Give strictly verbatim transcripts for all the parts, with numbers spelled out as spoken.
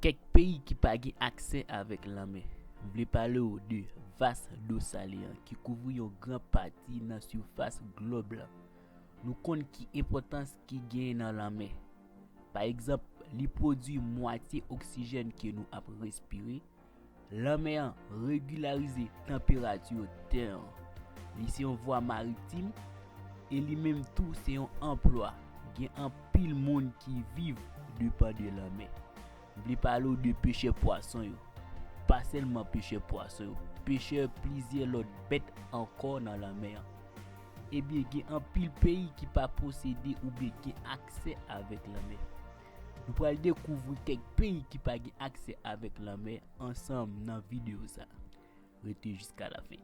Kèk peyi ki pa gen aksè avèk lanmè. M vle pale w de vas do sale an ki kouvri yon gran pati nan sifas glòb la. Nou konn ki enpòtans ki genyen nan lanmè. Pa egzanp, li pwodui mwatye oksijèn ke nou ap respire. Lanmè an regilarize tanperati tè an. Li se yon vwa maritim e li menm tou se yon anplwa. Gen anpil moun ki viv depann de lanmè. M vle pale w de pechè pwason yo. Pa sèlman pechè pwason yo, pechè plizyè lòt bèt ankò nan lanmè an. Ebyen, gen anpil peyi ki pa posede oubyen gen aksè avèk lanmè. Nou pral dekouvri kèk peyi ki pa gen aksè avèk lanmè ansanm nan videyo sa. Rete jiska lafen.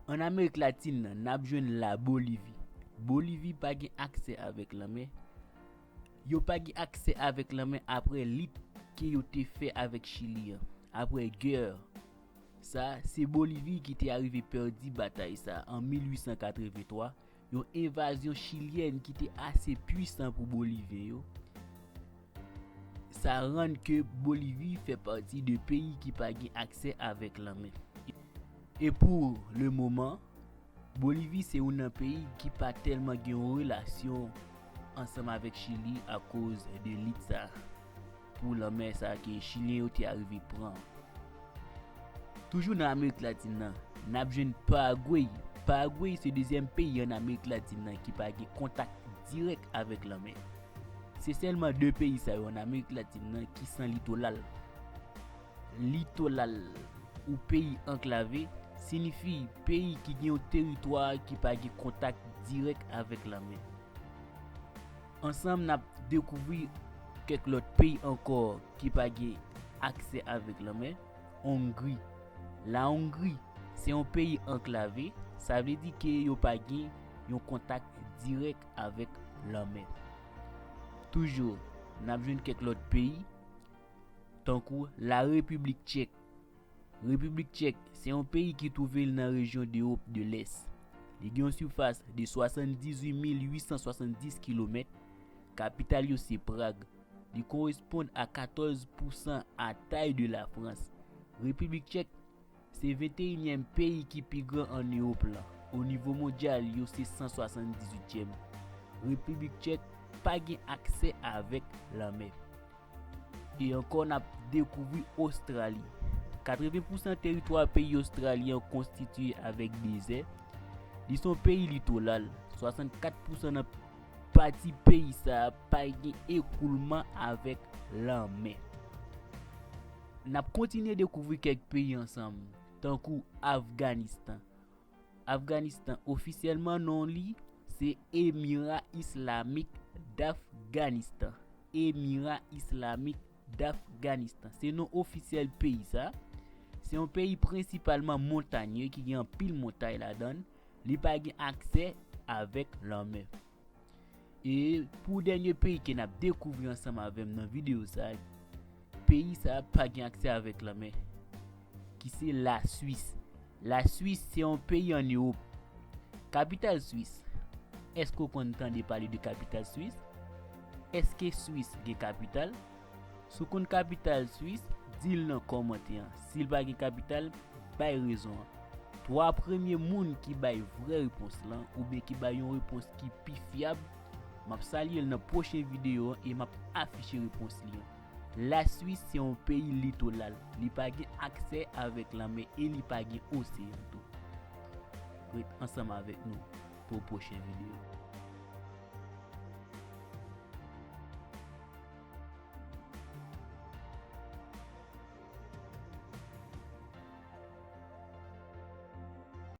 Ann Amerik Latin nan, n ap jwenn la Bolivi. Bolivi pa gen aksè avèk lanmè. Yo pa gen aksè avèk lanmè apre lit ke yo te fè avèk Chili an. Apre gè sa, se Bolivi ki te arive pèdi batay sa an mil uit san katreven twa, yon envazyon chilyèn ki te ase pwisan pou Bolivyen yo. Sa rann ke Bolivi fè pati de peyi ki pa gen aksè avèk lanmè. E pou le moman, Bolivi se youn nan peyi ki pa tèlman gen yon relasyon ansanm avèk Chili akoz de lit sa pou lanmè sa ke Chilyen yo te arive pran. Toujou nan Amerik Latin nan, n ap jwenn Paragwey. Paragwey se dezyèm peyi ann Amerik Latin nan ki pa gen kontak dirèk avèk lanmè. Se sèlman de peyi sa yo ann Amerik Latin nan ki san litoral. Litoral ou peyi anklave siyifi peyi ki gen yon teritwa ki pa gen kontak dirèk avèk lanmè. Ansanm, n ap dekouvri kèk lòt peyi ankò ki pa gen aksè avèk lanmè. Ongri. La Ongri se yon peyi anklave, sa vle di ke yo pa gen yon kontak dirèk avèk lanmè. Toujou, n ap jwenn kèk lòt peyi, tankou la Repiblik Tchèk. Repiblik Tchèk se yon peyi ki twouve l nan rejyon de Ewòp de Lès. Li gen yon sifas de swasanndizuit mil uit san swasanndis kilomèt. Kapital yo se Prag. Li koresponn a katòz pousan a tay de Lafrans. Repiblik Tchèk se venteyinyèm peyi ki pi gran ann Ewòp lan. O nivo mondyal, yo se san swasanndizuityèm. Repiblik Tchèk pa gen aksè avèk lanmè. E ankò, n ap dekouvri Ostrali. Katreven pousan teritwa peyi Ostrali an konstitye avèk dezè. Li se yon peyi litoral. Swasannkat pousan nan pati peyi sa a pa gen ekoulman avèk lanmè. N ap kontinye dekouvri kèk peyi ansanm, tankou Afganistan. Afganistan, ofisyèlman non li se Emira Islamik d Afganistan. Emira Islamik d Afganistan. Se non ofisyèl peyi sa. Se yon peyi prensipalman montanye ki gen anpil montay ladan l. Li pa gen aksè avèk lanmè. E pou dènye peyi ke n ap dekouvri ansanm avè m nan videyo sa, peyi sa pa gen aksè avèk lanmè, ki se Laswis. Laswis se yon peyi ann Ewòp. Kapital Swis. Èske w konn tande pale de kapital Swis? Èske Swis gen kapital? Si w konn kapital Swis, di l nan kòmantè an. Si l pa gen kapital, bay rezon an. Twa premye moun ki bay vrè repons lan, oubyen ki bay yon repons ki pi fyab, m ap salye l nan pwochen videyo an e m ap afiche repons li an. Laswis se yon peyi litoral. Li pa gen aksè avèk lanmè e li pa gen oseyan tou. Ret ansanm avèk nou pou pwochen videyo.